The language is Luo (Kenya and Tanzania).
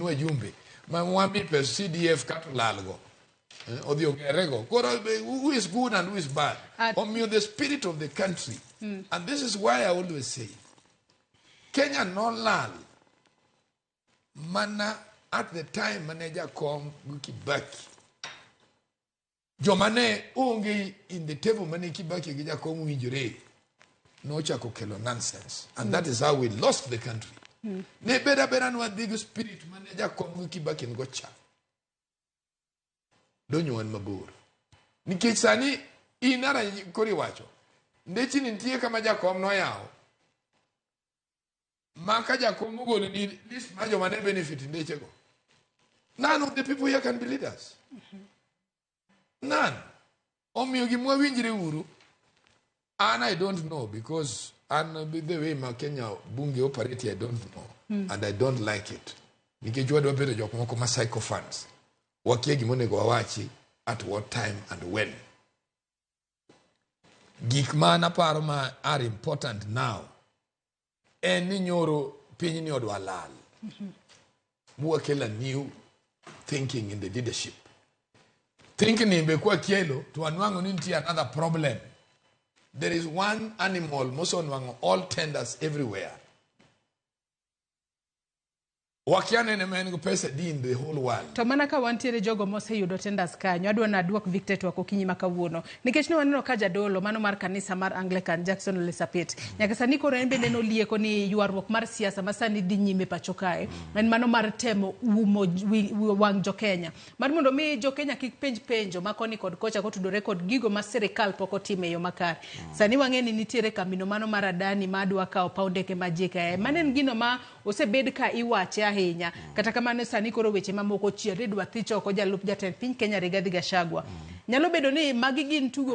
Wajumbe ma wami pes CDF kato lalgo, odhi ogerego. Koro who is good and who is bad? Omiyo the spirit of the country, and this is why I always say Kenya nolal mana at the time mane Jakom gi Kibaki, joma ne onge in the table mane Kibaki gi Jakom winjore nochako kelo nonsense, and that is how we lost the country. Ne beda beda ni wadhi gi spirit mane Jakom gi Kibaki nigo cha, donyo wan mabor, nikech sani in ara koro iwacho ndechni nitie kama Jakom noyawo ma ka Jakom ogolo ni list mar joma ne benefit ndechego, none of the people here can be leaders, none. Omiyo gima wawinjre uru, an I don't know, because an the way ma Kenya bunge operate, I don't know and I don't like it, nikech wadwa bedo jok moko ma sycophants, wakia gima onego wawachi at what time and when. Gik ma an aparo ma are important now en ni nyoro pinyni odwa lal, mwakelo a new thinking in the leadership. Thinking be kwakelo to wanwang'o ni nitie another problem. There is one animal mosenwang'o all tenders everywhere. Wakia nene ma en go pesa di in the whole world. To mana ka wantiere jogo moseyudo tenders kanyo, adwa na aduok Victor twak okinyi ma kawuono, nikech ne waneno ka jadolo mano mar kanisa mar Anglican, Jackson Ole Sapit, nyaka sani koro en bende nolieko ni ywaruok mar siasa ma sani dhi nyime pacho kae en mano mar temo umo wang' jokenya mar mondo mi jokenya kik penj penjo ma koni kod kocha kotudore kod gigo ma sirikal pok otimo e yo makare. Sani wang'e ni nitiere kambino mano mar Adani ma dwa kawo paw ndeke ma JKIA. Mano en gino ma osebed ka iwache ahinya. Kata kamano, sani koro weche mamoko chier ni dwa thich oko jalup jatend piny Kenya Rigathi Gachagua. Nyalo bedo ni magi gin tugo.